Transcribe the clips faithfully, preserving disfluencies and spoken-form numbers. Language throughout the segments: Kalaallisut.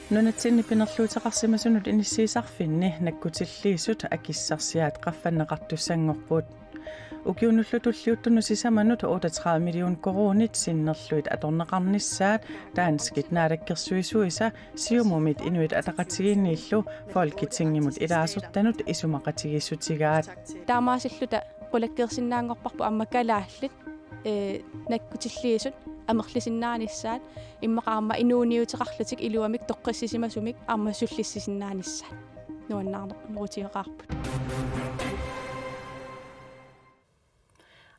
Nunatsinni pinerluuteqarsimasunut inissiisarfinni nakkutilliisut akissarsiaat qaffanneqartussanngorput. Ukiunullu tulliuttunut sisamanut otteogtredive million koruunit sinnerlugit atorneqarnissaat danskit naalakkersuisuisa Siumumit Inuit Ataqatigiinniillu Folketingimut ilaasortanut isumaqatigiissutigaat. Taamaasilluta qulakkeersinnaanngorparput aamma kalaallit, ee, nakkutilliisut amerlisinnaanissaat, immaqa aamma inuuniuteqarlutik iluamik toqqissisimasumik aamma sullissisinnaanissaat. Nuannaarnerutigeqaarput.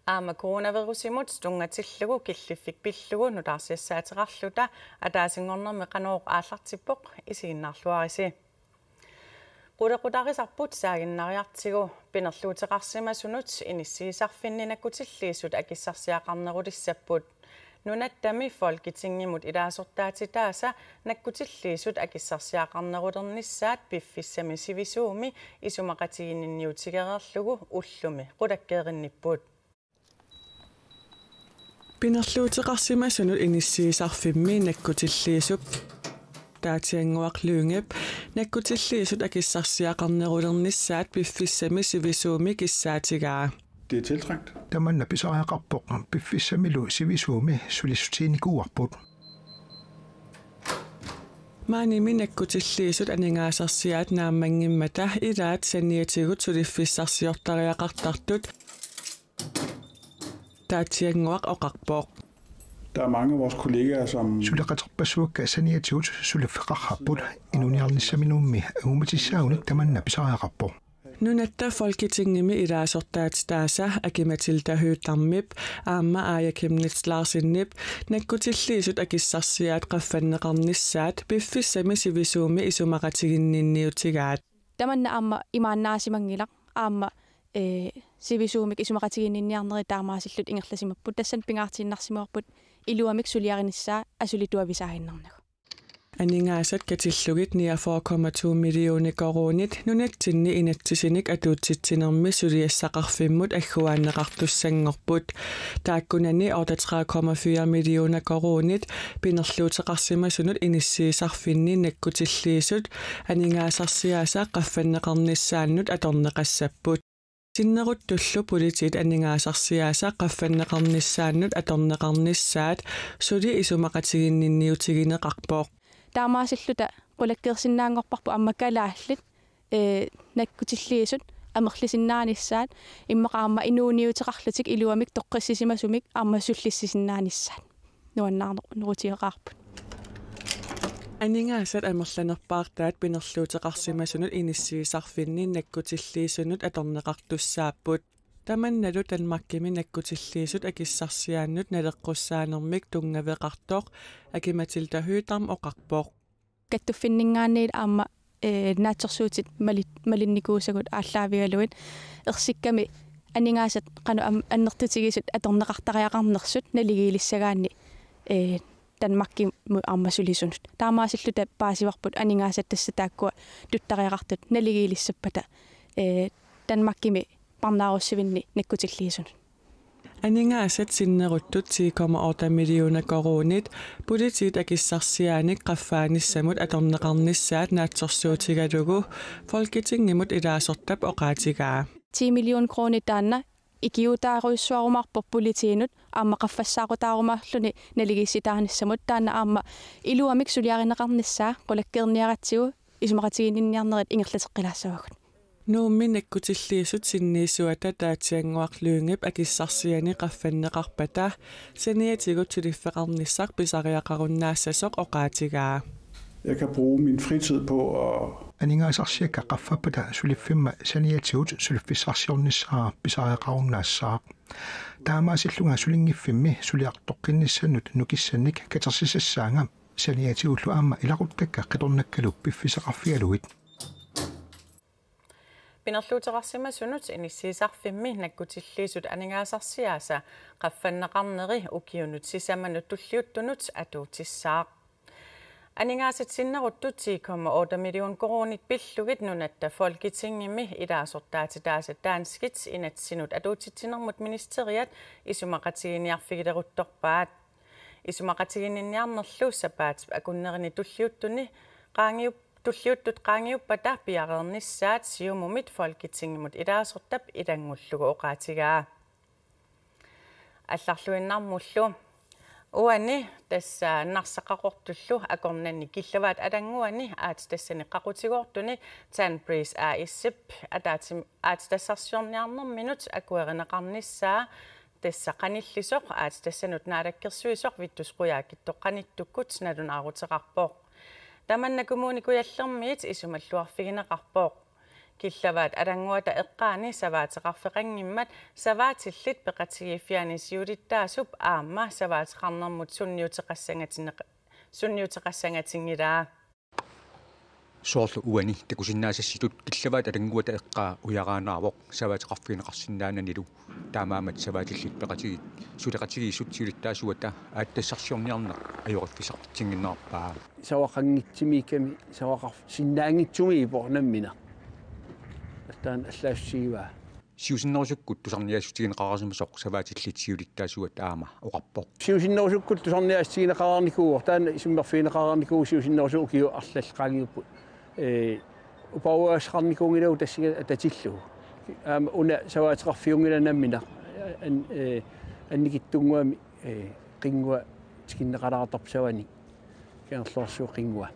Aamma coronavirusimut tunngatillugu killiffik pillugu nutaarsiassaateqarluta ataasinngornermi Qanorooq aallartippoq, isiginnaarluarisi. Qulequtarisarput saaginnariartigu pinerluuteqarsimasunut inissiisarfinni nakkutilliisut akissarsiaqarnerulissapput. Nunattami Folketingimut ilaasortaatitaasa nakkutilliisut akissarsiaqarnerulernissaat piffissami sivisuumi isumaqatiginninniutigereerlugu ullumi qulakkeerinnipput. Pinerluuteqarsimasunut inissiisarfimmi nakkutilliisup Daatiannguaq Lyngep nakkutilliisut akissarsiaqarnerulernissaat piffissami sivisuumi kissaatigaa. Det er tiltrængt. Tamanna pisariaqarpoq, piffissamilu sivisuumi sulissutiginikuuarput. Maanimi nakkutilliisut aningaasarsiaat naammanngimmata ilaat saniatigut suliffissarsiortariaqartartut Daatiannguaq oqarpoq. Der er mange af vores kollegaer, som suleqaterpassuakka saniatigut suliffeqarput, inuuniarnissaminnummi angumatissaagunik tamanna pisariaqarpoq. Nunatta Folketingimi ilaasortaatitaasa Aki-Matilda Høegh-Damip aamma Aaja Chemnitz Larsenip nakkutilliisut akissarsiaat qaffanneqarnissaat piffissami sivisuumi isumaqatiginninniutigaat. Tamanna aamma imaannaasimanngilaq, aamma, ee, sivisuumik isumaqatiginninniarnerit taamaasillutik ingerlasimapput, tassani pingaartiinnarsimavarput iluamik suliarinissaa asuli tuavisaaginnarnagu. Aningaasat katillugit niogfyrre komma to millioner koruunit nunatsinni inatsisinik atuutsitsinermi suliassaqarfimmut agguaanneqartussanngorput. Taakkunani otteogtredive komma fire millioner koruunit pinerluuteqarsimasunut inissiisarfinni nakkutilliisut aningaasarsiaasa qaffanneqarnissaannut atorneqassapput. Sinneruttullu politiit aningaasarsiaasa qaffanneqarnissaannut atorneqarnissaat suli isumaqatiginninniutigineqarpoq. Taamaasilluta qulakkeersinnaanngorparput aamma kalaallit, ee, nakkutilliisut amerlisinnaanissaat, immaqa aamma inuuniuteqarlutik iluamik toqqissisimasumik aamma sullissisinnaanissaat. Nuannaarnerutigeqaarput. Aningaasat amerlanerpaartaat pinerluuteqarsimasunut inissiisarfinni nakkutilliisunut atorneqartussaapput. Tamannalu Danmarkimi nakkutilliisut akissarsiaannut naleqqussaanermik tunngaveqartoq Aki-Matilda Høegh-Dam oqarpoq. Kattuffinninngaanniit aamma, ee, naatsorsuutit mali-, malinnikuusagut aallaavigalugit ersikkami aningaasat qanoq am-, annertutigisut atorneqartariaqarnersut naligiilissagaanni, ee, Danmarkimut aamma sulisunut. Taamaasilluta paasivarput aningaasat tassa taakkua tuttariaqartut naligiilissappata, ee, Danmarkimi parnaarussivinni nakkutilliisunut. Aningaasat sinneruttut ti komma otte millioner koruunit politiit akissarsiaanik qaffaanissamut atorneqarnissaat naatsorsuutigalugu Folketingimut ilaasortap oqaatigaa. Ti million kroner taanna ikiuutaarujussuarumaarpoq politiinut aamma qaffassaaqutaarumaarluni naligiissitaanissamut, taanna aamma iluamik suliarineqarnissaa qulakkeerniaratsigu isumaqatiginninniarnerit ingerlateqqilaassavagut. Nuummi nakkutilliisut sinniisuata Daatiannguaq Lyngep akissarsiani qaffanneqarpata saniatigut suliffeqarnissaq pisariaqarunnaassasoq oqaatigaa. Jeg kan bruge min fritid på at aningaasarsiakka qaffappata suliffimma saniatigut suliffissarsiornissaa pisariaqarunnaassaaq. Taamaasillunga sulinngiffimmi suliartoqqinnissannut nukissannik katersisassaanga saniatigullu aamma ilaquttakka qitornakkalu piffissaqarfigalugit. Pinerluuteqarsimasunut inissiisarfimmi nakkutilliisut aningaasarsiaasa qaffanneqarneri ukiunut sisamanut tulliuttunut atuutissaaq. Aningaasat sinneruttut ti komma otte million koruunit pillugit Nunatta Folketingimi ilaasortaatitaasa danskit inatsinut atuutsitsinermut ministeriat isumaqatigiinniarfigileruttorpaat. Isumaqatigiinniarnerlu sapaatip akunnerini tulliuttuni qaangiup-, tulliuttut qaangiuppata piareernissaat Siumumit Folketingimut ilaasortap ilanngullugu oqaatigaa. Allarluinnarmullu. Uani tassa Narsaq Qaqortullu akornanni Killavaat Alannguani aatsitassani qaqutigoortuni Tanbreeze A/S-ip ataatsimi aatsitassarsiorniarnerminut akuerineqarnissaa tassa qanillisoq aatsitassanut naalakkersuisoq Vittus Qujaukitsoq qanittukkut nalunaaruteqarpoq. Tamanna Kommune Kujallermiit isumalluarfigineqarpoq. Killavaat Alannguata eqqaani savaateqarfeqanngimmat savaatillit peqatigiiffianni siulittaasup aamma savaateqarnermut sunniuteqassangatinneq-, sunniuteqassangatinngilaa. Soorlu uani takusinnaasassitut Killavaat Alannguata eqqaa ujaraannaavoq savaateqarfigineqarsinnaananilu. Taamaammat savaatillit peqatigiit suleqatigiissut siulittaasuata aatsitassarsiorniarneq ajoriffissaqartinnginnerarpaa. Savaqanngitsumik savaqarsinnaanngitsumik ipoq nammineq. Taanna allaassutigivaa. Siusinnerusukkut tusarniaassutigineqarsimasoq savaatillit siulittaasuat aamma oqarpoq. Siusinnerusukkut tusarniaassutigineqarnikuuvoq, taanna isummerfigineqarnikuuvoq siusinnerusukkut ukiut arlallit qaangiupput. Ee, upauassaqarnikuunngilagut tassunga atatillugu. Aamma una savaateqarfiunngilaq nammineq. An-, ee, annikitsunnguamik, ee, qinngua tikinneqalaartarpoq savani. Kangerluarsuup qinngua.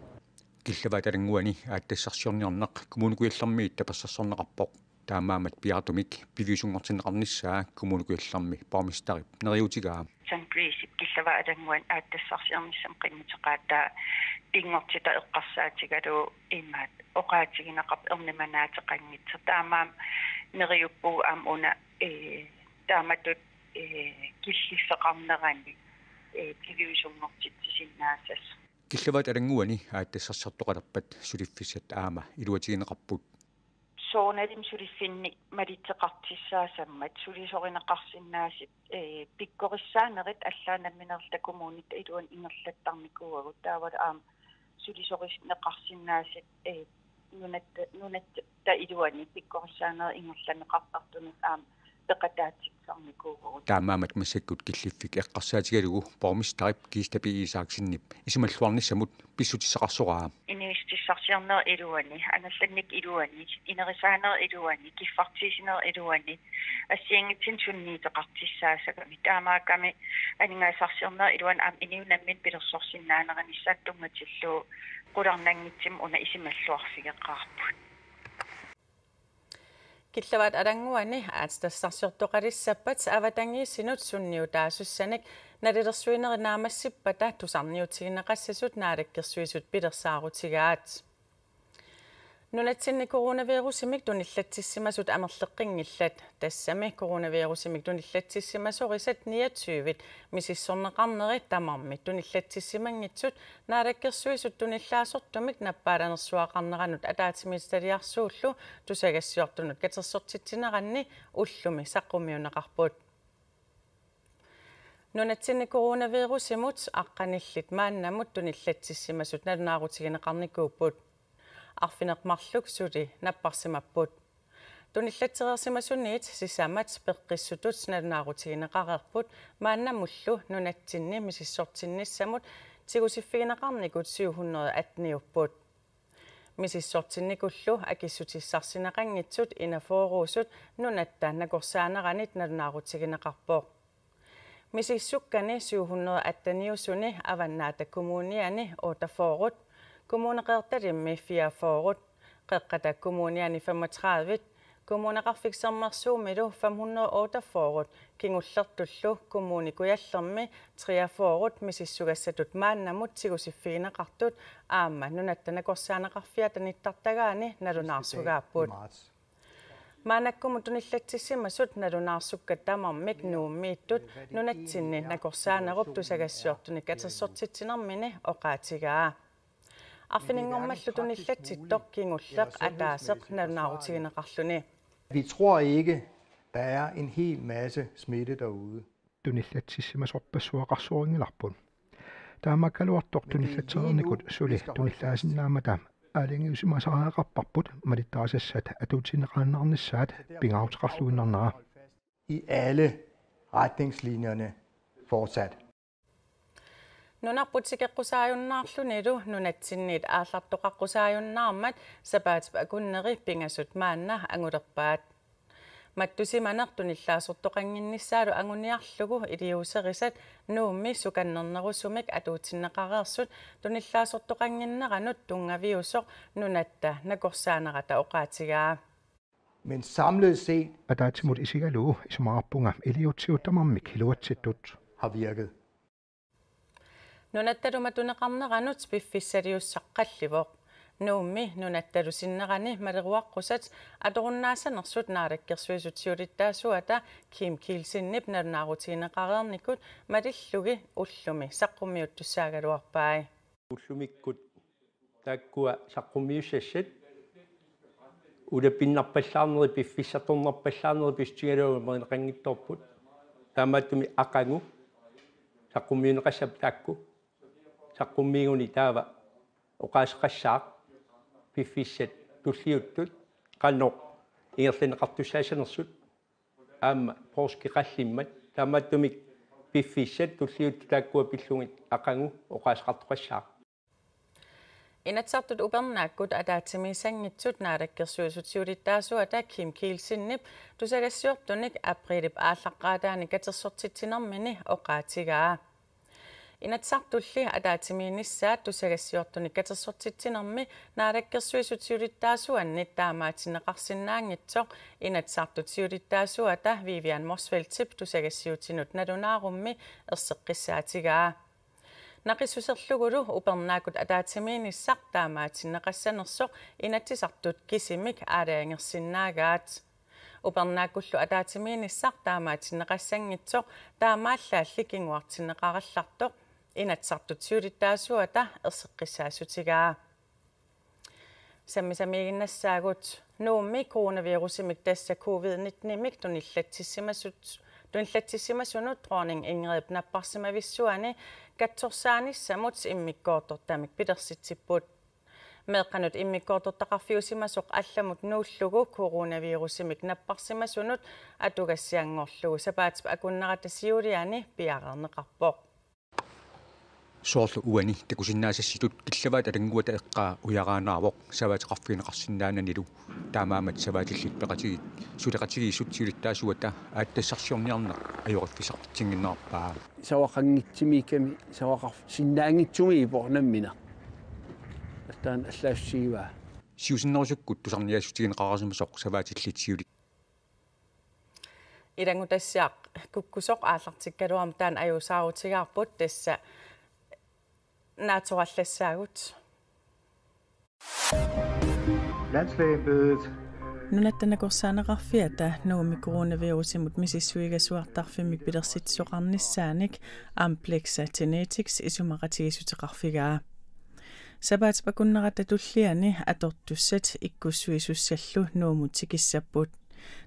Killavaat Alannguani aatsitassarsiorniarneq Kommune Kujallermiit tapersersorneqarpoq. Taamaammat piaartumik piviusunngortinneqarnissaa Kommune Kujallermi borgmesterip neriuutigaa. Tanbreeze-ip Killavaat Alannguani aatsitassarsiornissamut qinnuteqaataa pinngortitaq eqqarsaatigalugu imaat oqaatigineqarpoq ernumanaateqanngitsoq. Taamaammat neriuppugut aamma una, ee, taamatut, ee, killiffeqarnerani, ee, piviusunngortitsisinnaasasoq. Killavaat Alannguani aatsitassarsiortoqalerpat suliffissat aamma iluatigineqarput. Soorunalimi suliffinnik malitseqartussaasammat sulisorineqarsinnaasut, ee, pikkorissaanerit allaat nammineerluta kommunit iluani ingerlattarnikuuagut, taavalu aamma sulisorineqarsinnaasut, ee, nunatta, nunatta iluani pikkorissaanerit ingerlanneqartartunut aamma peqataatsitsisarnikuuagut. Taamaammat massakkut killiffik eqqarsaatigalugu borgmesterip Kiista P. Isaksenip isumalluarnissamut pissutissaqarsoraa. Inuussutissarsiornerup iluani, angallannerup iluani, inerisaanerup iluani, kiffartuussinerup iluani, assigiinngitsunik sunniuteqartussaassagami. Taamaakkami aningaasarsiornerup iluani aamma inuit namminneq pilersorsinnaaneranissaat tunngatillugu qularnanngitsumik una isumalluarfigeqaarput. Killavaat Alannguani aatsitassarsiortoqalissappat avatangiisinut sunniutaasussanik nalilersuinerit naammassippata tusarniutigineqassasut Naalakkersuisut pilersaarutigaat. Nunatsinni coronavirusimik tunillatsissimasut amerleqqinngillat. Tassami coronavirusimik tunillatsissimasorisat niogtyvit misissorneqarnerit tamarmik tunillatsissimanngitsut Naalakkersuisut tunillaasortumik nappaalanersuaqarneranut ataatsimiititaliarsuullu tusagassiortunut katersortitsineranni ullumi saqqummiunneqarput. Nunatsinni coronavirusimut aqqanillit maannamut tunillatsissimasut nalunaarutigineqarnikuupput. Arfineq-marluk suli napparsimapput. Tunillatsilersimasuniit sisamat peqqissutut nalunaarutigineqareerput maannamullu nunatsinni misissortinnissamut tigusiffigineqarnikut syv hundrede atten-iupput. Misissortinnikullu akissutissarsineqanngitsut enogfyrre-usut nunatta nakorsaaneranit nalunaarutigineqarpoq. Misissukkani syv hundrede atten-iusuni Avannaata Kommuniani otteogfyrre, Kommune Qeqertalimmi fireogfyrre, Qeqqata Kommuniani femogtredive, Kommuneqarfik Sermersuumilu fem hundrede otteogfyrre, kingullertullu Kommune Kujallermi treogfyrre misissugassatut maannamut tigusiffigineqartut aamma Nunatta Nakorsaaneqarfiata nittartagaani nalunaarsugaapput. Maannakkumut tunillatsissimasut nalunaarsukkat tamarmik Nuummiittut nunatsinni nakorsaanerup tusagassiortunik katersortitsinermini oqaatigaa. Arfininngormallu tunillatsittoq kingulleq ataaseq nalunaarutigineqarluni. Vi tror ikke, der er en hel masse smitte derude. Tunillatsissimasorpassuaqarsoorinngilarput. Taamaakkaluartoq tunillatsereernikut suli tunillaasinnaammata aalajangiusimasariaqarparput malittarisassat atuutsinneqaannarnissaat pingaaruteqarluinnarnera. I alle retningslinjerne fortsat. Nunarput tikeqqusaajunnaarlunilu nunatsinniit aallartoqaqqusaajunnaarmat sapaatip akunneri pingasut maanna angulerpaat. Mattusimaneq tunillaasortoqannginnissaalu anguniarlugu iliuuserisat Nuummi sukannernerusumik atuutsinneqareersut tunillaasortoqannginneranut tunngaviusoq Nunatta Nakorsaanerata oqaatigaa. Men samlet set Ataatsimut isigalugu isumaqarpunga iliuutsigut tamarmik iluatsittut. Har virket. Nunattalu matuneqarneranut piffissaliussaq qallivoq. Nuummi nunattalu sinnerani maleruaqqusat atorunnaasanersut naalakkersuisut siulittaasuata Kim Kielsenip nalunaarutigineqareernikut malillugit ullumi saqqummiuttussaagaluarpai. Ullumikkut taakkua saqqummiussassat ulapinnarpallaarneri piffissartornerpallaarneri pissutigalugu marineqanngitsoorput. Taamaattumik aqagu saqqummiunneqassapput taakku. Saqqummiiguni taava oqaaseqassaaq piffissat tulliuttut qanoq ingerlanneqartussaassanersut aamma poorskit qallimmat. Taamaattumik piffissat tulliuttut taakkua pillugit aqagu oqaaseqartoqassaaq. Inatsisartut upernaakkut ataatsimiissanngitsut naalakkersuisut siulittaasuata Kim Kielsenip tusagassiortunik apriilip aallaqqaataani katersortitsinermini oqaatigaa. Inatsisartulli ataatsimiinnissaat tusagassiortunik katersortitsinermi naalakkersuisut siulittaasuannit taamaatinneqarsinnaanngitsoq Inatsisartut siulittaasuata Vivian Motzfeldtip tusagassiutinut nalunaarummi erseqqissaatigaa. Naqissuserlugulu upernaakkut ataatsimiinnissaq taamaatinneqassanersoq Inatsisartut kisimik aalajangersinnaagaat. Upernaakkullu ataatsimiinnissaq taamaatinneqassanngitsoq taamaallaalli kinguartinneqarallartoq Inatsisartut siulittaasuata erseqqissaassutigaa. Sammisamiiginnassaagut. Nuummi coronavirusimik tassa covid nittenimik tunillatsissimasut, tunillatsissimasunut dronning Ingridip napparsimavissuani katsorsaanissamut immikkoortortamik pilersitsipput. Meeqqanut immikkoortortaqarfiusimasoq allamut nuullugu coronavirusimik napparsimasunut atugassianngorlugu sapaatip akunnerata siuliani piareerneqarpoq. Soorlu uani takusinnaasassitut killavaat alannguata eqqaa ujaraannaavoq savaateqarfigineqarsinnaananilu. Taamaammat savaatillit peqatigiit suleqatigiissut siulittaasuata aatsitassarsiorniarneq ajoriffissartitsinnginnerarpaa. Savaqanngitsumik ikami savaqarsinnaanngitsumik ipoq nammineq. Allaat allaassutigivaa. Siusinnerusukkut tusarniaassutigineqarsimasoq savaatillit siulit. Ilanngutassiaq kukkusoq aallartikkaluarmat taanna ajuusaarutigaarput, tassa naatsorallassaagut. Landslægeembedet. Nunatta Nakorsaaneqarfiata Nuummi coronavirusimut misissuigasuartarfimmik pilersitsisoqarnissaanik Amplexa Genetics isumaqatigiissuteqarfigaa. Sapaatip akunnerata tulliani atortussat ikkussuisussallu Nuummut tikissapput.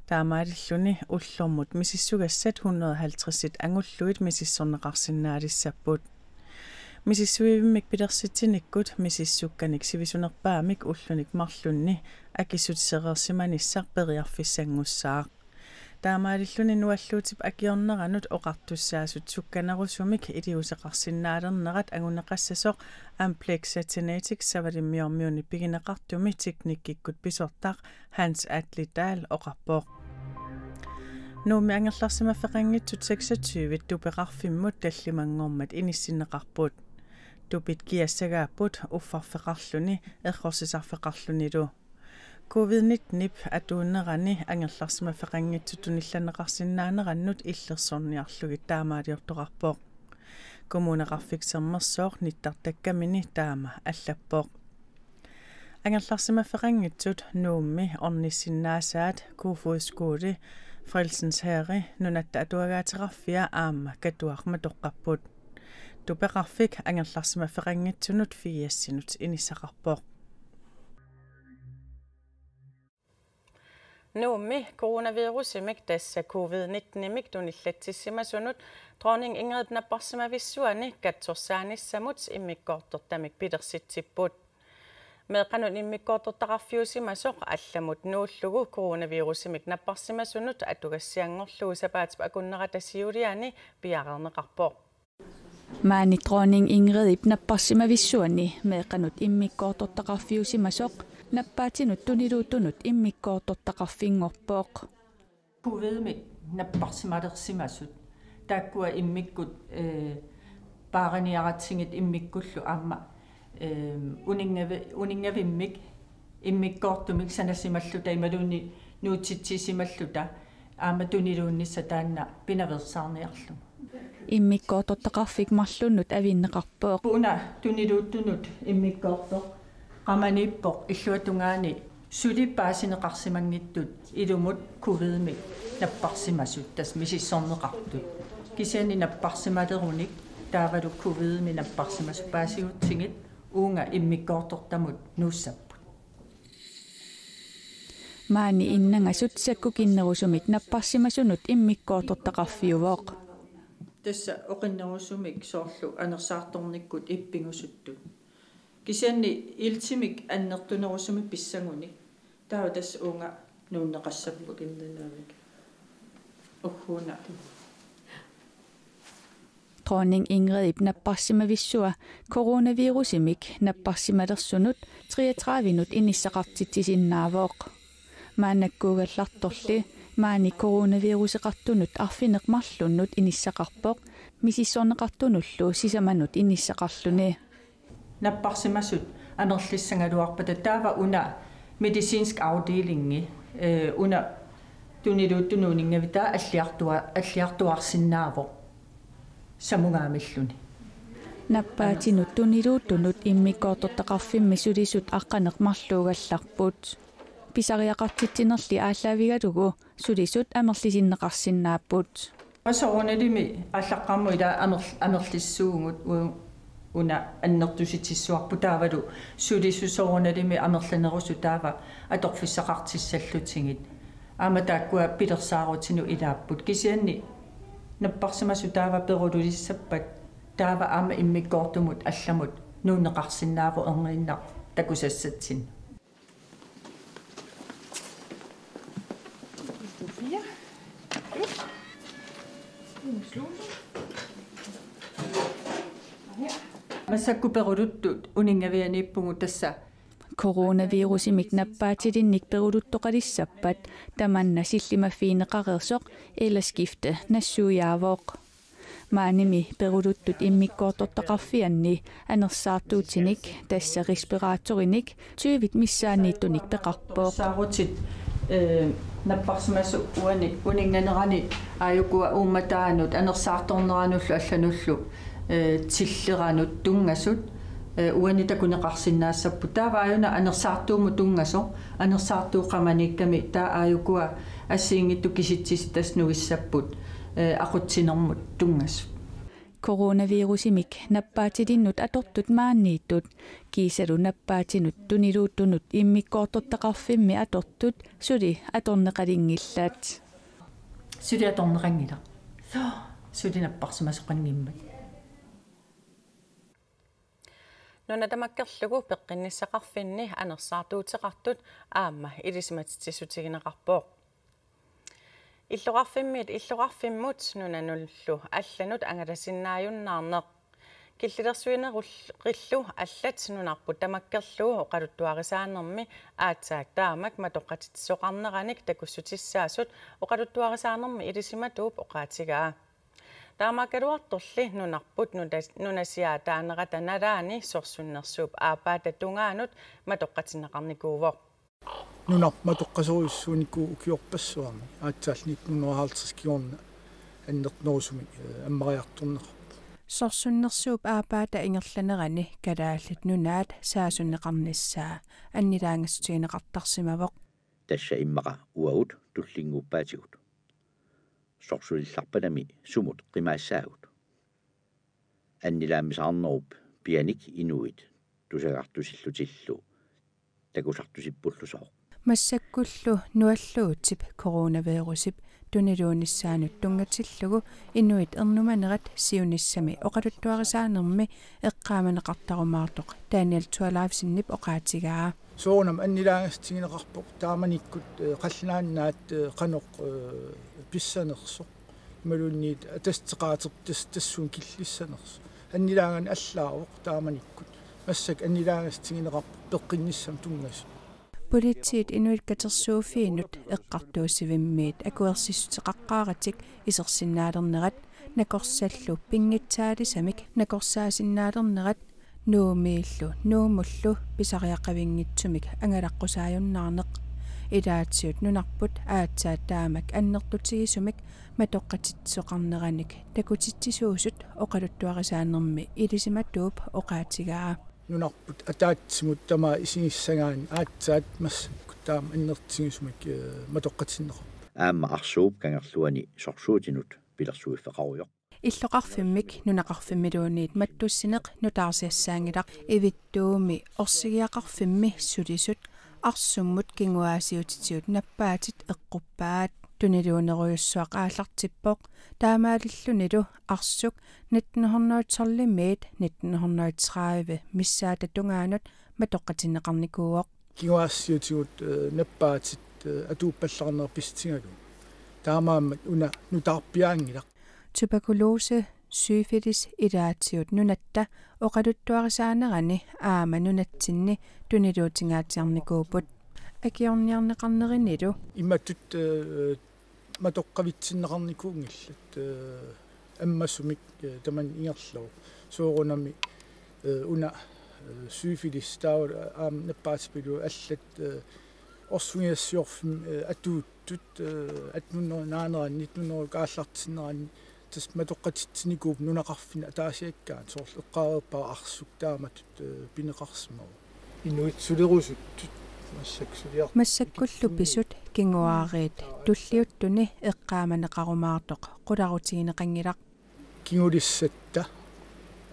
Taamaalilluni ullormut misissugassat hundrede halvtredsit angullugit misissorneqarsinnaalissapput. Misissuivimmik pilersitsinikkut misissukkanik sivisunerpaamik ullunik marlunni akissutisereersimanissaq periarfissanngussaaq. Taamaalilluni nualluutip akiorneranut oqartussaasut sukkanerusumik iliuuseqarsinnaalernerat anguneqassasoq Amplexa Genetics Savalimmiormiuni pigineqartumi teknikkikkut pisortaq Hans Atli Dahl oqarpoq. Nuummi angerlarsimaffeqanngitsut seksogtyve tupeqarfimmut tallimanngormat inissinneqarput. Tupit kiassagaapput uffarfeqarluni errorsisarfeqarlunilu. Covid nittenip atuunerani angerlarsimaffeqanngitsut tunillanneqarsinnaanerannut illersorniarlugit taamaaliortoqarpoq. Kommuneqarfik Sermersooq nittartakkamini taama allappoq. Angerlarsimaffeqanngitsut Nuummi ornissinnaasaat Kofoeds Skole, Frelsens Herre, Nunatta Atuagaateqarfia aamma Katuaq matoqqapput. Tupeqarfik angerlarsimaffeqanngitsunut firsinut inissaqarpoq. Nuummi coronavirusimik tassa covid nittenimik tunillatsissimasunut Dronning Ingridip napparsimavissuani katsorsaanissamut immikkoortortamik pilersitsipput. Meeqqanut immikkoortortaqarfiusimasoq allamut nuullugu coronavirusimik napparsimasunut atugassianngorlugu sapaatip akunnerata siuliani piareerneqarpoq. Maani Dronning Ingridip napparsimavissuani meeqqanut immikkoortortaqarfiusimasoq nappaatinut tuniluuttunut immikkoortortaqarfinngorpoq. Covidimik napparsimalersimasut. Taakkua immikkut, eh, paariniaratsigit immikkullu aamma, eh, uninngavi-, uninngavimmik immikkoortumik sanasimalluta imaluunniit nuutsitsisimalluta aamma tuniluunnissaq taanna pinaveersaarniarlugu. Immikkoortortaqarfik marlunnut avinneqarpoq. Una tuniluuttunut immikkoortoq qamaniippoq illuatungaani suli paasineqarsimanngitsut ilumut covidimik napparsimasut tassa misissorneqartut. Kisianni napparsimalerunik taavalu covidimik napparsimasut paasigutsigit uunga immikkoortortamut nuussapput. Maani innangasut sakkukinnerusumik napparsimasunut immikkoortortaqarfiuvoq. Tassa oqinnerusumik soorlu anersaartornikkut ippigusuttut. Kisianni iltimik annertunerusumik pissangunik. Taava tassa uunga nuunneqassapput innaavik. Ugguuna. Dronning Ingridip napparsimavissua coronavirusimik napparsimalersunut treogtredivenut inissaqartitsisinnaavoq. Maannakkuugallartorli maani coronaviruseqartunut arfineq-marlunnut inissaqarpoq, misissorneqartunullu sisamanut inissaqarluni. Napparsimasut amerlissagaluarpata taava una medicinsk afdelingi, eh, una tuniluuttunut uninngavitaa alliartua-, alliartuaarsinnaavoq samugaamilluni. Nappaatinut tuniluuttunut immikkoortortaqarfimmi sulisut aqqaneq-marluugallarput. Pisariaqartitsinerli aallaavigalugu sulisut amerlisinneqarsinnaapput. Soorunalimi aallaqqaammut ila amerl-, amerlissuugut u-, una annertusitsissuarput taavalu sulisut soorunalimi amerlanerusut taava atorfissaqartissallutigit. Aamma taakkua pilersaarutinut ilaapput. Kisianni napparsimasut taava perululissappat taava aamma immikkoortumut allamut nuunneqarsinnaavoq erniinnaq takusassatsinnik. Massakkut peruluttut uninngavianiippugut tassa. Coronavirusimik nappaatilinnik peruluttoqalissappat tamanna sillimaffigineqareersoq Ellerskifte nassuiaavoq. Maanimi peruluttut immikkoortortaqarfianni anersaartuutinik, tassa respiratorinik, tyvit missaanniittunik peqarpoq. Saarutit, eh, napparsimasut uani uninnganerani aajukua uummataanut anersaartorneranullu allanullu, eh, tilleranut tunngasut, eh, uani takuneqarsinnaassapput. Taava aajuna anersaartuumut tunngasoq, anersaartuut qamaniikkami taava aajukua assigiinngitsut kisitsisitassat nuissapput, eh, aqutsinermut tunngasut. Coronavirusimik nappaatilinnut atortut maaniittut kiisalu nappaatinut tuniluuttunut immikkoortortaqarfimmi atortut suli atorneqalinngillat. Suli atorneqanngilaq. Suli napparsimasoqanngimmat. Nuna tamakkerlugu peqqinnissaqarfinni anersaartuuteqartut aamma ilisimatitsissutigineqarpoq. Illoqarfimmiit illoqarfimmut nunanullu allanut angalasinnaajunnaarneq. Killilersuinerillu allat nunarput tamakkerlugu oqaluttuarisaanermi aatsaat taamak matoqqatitsisoqarneranik takussutissaasut oqaluttuarisaanermi ilisimatuup oqaatigaa. Taamaakkaluartorli nunarput nuta-, nunasiaataanerata nalaani sorsunnersuup aappaata tungaanut matoqqatinneqarnikuuvoq. Nunarput matoqqasorujussuunikuuvoq ukiorpassuarni aatsaat nitten hundrede og halvtreds kingorna annertunerusumik, eh, ammariartorneqarpoq. Sorsunnersuup aappaata ingerlanerani Kalaallit Nunaat saasunneqarnissaa annilaangassutigineqartarsimavoq. Tassa immaqa uagut tullinnguuppaatigut. Sorsulillarpalami sumut qimaassaagut. Annilaammisaarnerup pianik inuit tusagartusillutillu takusartusippullusooq. Massakkullu nualluutip coronavirusip tuniluunissaanut tunngatillugu inuit ernumanerat siunissami oqaluttuarisaanermi eqqaamaneqartarumaartoq Daniel Thorleifsenip oqaatigaa. Soorunami annilaangassutigineqarpoq taamanikkut, eh, qallunaat naat, eh, qanoq, eh, pissanersoq. Imaluunniit atassuteqaaterput tas-, tassuuna killissanersoq. Annilaanganeq allaavoq taamanikkut. Massakkut annilaangassutigineqarpoq peqqinnissamut tunngasut. Politiit Inuit Katersuuffiinut Eqqartuussivimmiit akuersissuteqaqqaaratik isersinnaalernerat, nakorsallu pinngitsaalisamik nakorsaasinnaalernerat, Nuummiillu Nuummullu pisariaqavinngitsumik angalaqqusaajunnaarneq. Ilaatigut nunarput aatsaat taamak annertutigisumik matoqqatitsisoqarneranik takutitsisuusut oqaluttuarisaanermi ilisimatuup oqaatigaa. Nunarput ataatsimut tamaat isigissagaanni aatsaat massakkut taama annertutigisumik, eh, matoqqatinneqarpoq. Aamma Arsuup Kangerluani sorsuutinut pilersuiffeqarujoq. Illoqarfimmik nunaqarfimmiluunniit mattussineq nutaarsiassaanngilaq, ivittuumi orsigiaqarfimmi sulisut Arsummut kinguaassiuutitigut nappaatit eqquppaat. Tuniluunerujussuaq aallartippoq, taamaalillunilu Arsuk nitten hundrede tolvimiit nitten hundrede tredive missaata tungaanut matoqqatinneqarnikuuvoq. Kinguaassiuutigut, eh, nappaatit, eh, atuuppallaarnerat pissutigalugu. Taamaammat una nutaarpiaanngilaq. Tuberkulose, syfilis ilaatigut nunatta oqaluttuarisaanerani aamma nunatsinni tuniluutingaatsiarnikuupput. Akiorniarneqarnerinilu. Imatut, eh, matoqqavitsinneqarnikuunngillat, eh, ammasumik, eh, tamanna ingerlavoq. Soorunami, eh, una, eh, syfilis taava aamma nappaatipilu allat, eh, orsugiassiorfimmi, eh, atuuttut, eh, atten hundrede naaneranni, nitten hundrede aallartinneranni, tassa matoqqatitsinikuupput nunaqarfinni ataasiakkaanni, soorlu eqqaareerpara Arsuk taamatut, eh, pineqarsimavoq. Inuit sulerusuttut massakkut suliar-, Massakkullu pisut kinguaariit tulliuttuni eqqaamaneqarumaartoq qularutigineqanngilaq. Kingulissatta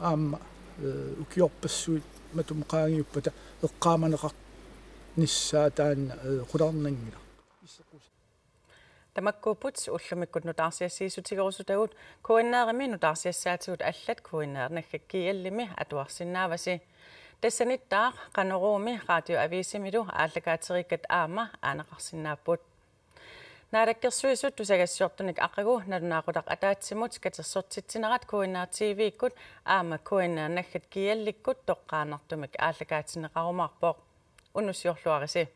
aamma, eh, ukiorpassuit matuma qaangiuppata eqqaamaneqarnissaa taanna, eh, qularnanngilaq. Tamakkuupput ullumikkut nutaarsiassiissutigerusutagut. K N R-imi nutaarsiassaatigut allat K N R naggat G L-imi atuarsinnaavasi. Tassanittaaq Qanoruumi radioavisimilu aallakaateriikkat aamma aaneqarsinnaapput. Naalakkersuisut tusagassiortunik aqagu nalunaaqutaq ataatsimut katersortitsinerat K N R T V-kkut aamma K N R naggat G L-ikkut toqqaannartumik aallakaatinneqarumaarpoq. Unnussiorluarisi.